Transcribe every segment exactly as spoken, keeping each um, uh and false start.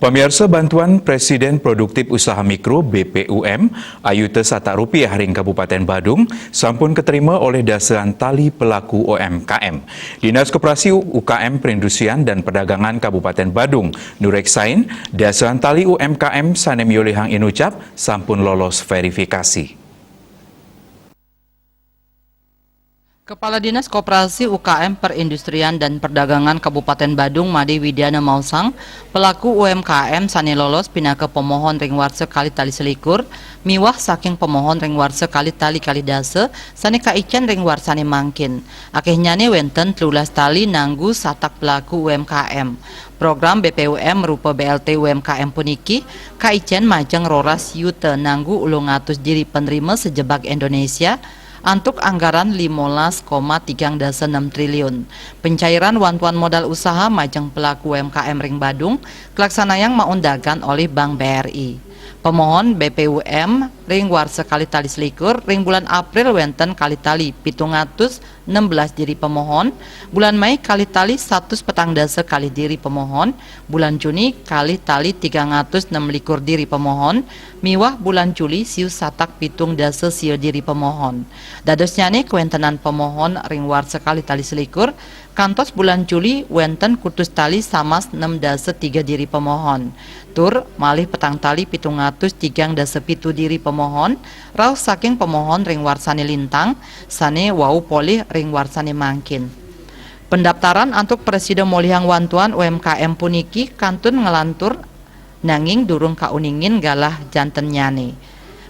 Pamiarsa, bantuan Presiden Produktif Usaha Mikro, B P U M, ayuta satak rupiah ring Kabupaten Badung sampun katerima olih dasahan tali pelaku U M K M. Dinas Koperasi, U K M, Perindustrian dan Perdagangan Kabupaten Badung nureksain dasahan tali U M K M sane miolihang inucap sampun lolos verifikasi. Kepala Dinas Koperasi, U K M, Perindustrian dan Perdagangan Kabupaten Badung, Made Widiana, maosang, pelaku U M K M sane lolos pinaka pamohon ring warsa kalih tali selikur miwah saking pamohon ring warsa kalih tali kalih dasa sane kaicen ring warsane mangkin. Akehnyane wenten telulas tali nanggu satak pelaku U M K M. Program B P U M rupa B L T U M K M puniki kaicen majeng roras yuta nanggu ulung atus diri penerima sejebag Indonesia antuk anggaran limolas koma tigang dasa nem triliun. Pencairan wantuan modal usaha majeng pelaku U M K M ring Badung kalaksanayang maundagan olih Bank B R I. Pemohon B P U M ring warsa kalih tali selikur ring bulan April wenten kalih tali pitung atus nem belas diri pemohon, bulan Mei kalih tali satus petang dasa kalih diri pemohon, bulan Juni kalih tali tigang atus nem likur diri pemohon, miwah bulan Juli siu satak pitung dasa sia diri pemohon. Dadosnyane kawentenan pemohon ring warsa kalih tali selikur, kantos bulan Juli wenten kutus tali samas nem dasa tiga diri pemohon. Tur malih petang tali pitung atus tigang dasa pitu diri pemohon, rauh saking pemohon ring warsane lintang, sane wau polih ring warsane mangkin. Pendaptaran antuk prasida molihang wantuan U M K M puniki kantun nglantur, nanging durung kauningin galah jantennyane.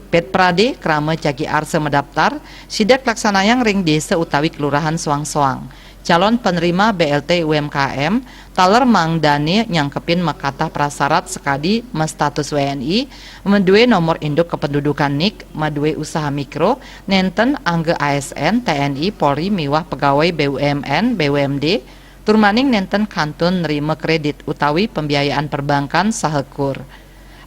Pit prade krama jagi arsa madaptar, sida kalaksanayang ring desa utawi kelurahan soang-soang. Calon penerima B L T U M K M taler mangdane nyangkepin makatah prasarat sakadi mastatus W N I, madue nomor induk kependudukan nik, madue usaha mikro, nenten angga A S N, T N I, Polri miwah pegawai B U M N, B U M D, tur maning nenten kantun nrima kredit utawi pembiayaan perbankan saha kur.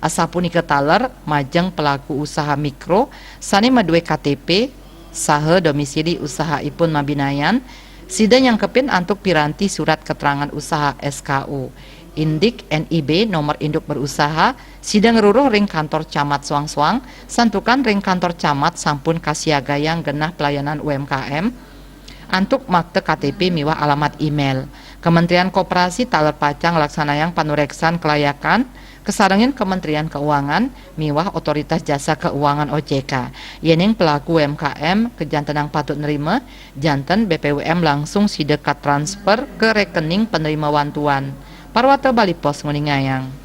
Asapunika taler majeng pelaku usaha mikro sane madue K T P saha domisili usahaipun mabinayan, sida nyangkepin antuk piranti surat keterangan usaha, S K U. Indik N I B nomor induk berusaha, sida ngruruh ring kantor camat soang-soang, santukan ring kantor camat sampun kasiagayang genah pelayanan U M K M antuk makta K T P miwah alamat email. Kementerian Koperasi taler pacang nglaksanayang panureksan kelayakan kasarengin Kementerian Keuangan miwah Otoritas Jasa Keuangan, O J K. Yening pelaku U M K M kajantenang patut nrima, janten B P U M langsung sida katransfer ka rekening penerima wantuan. Parwata Bali Post nguningayang.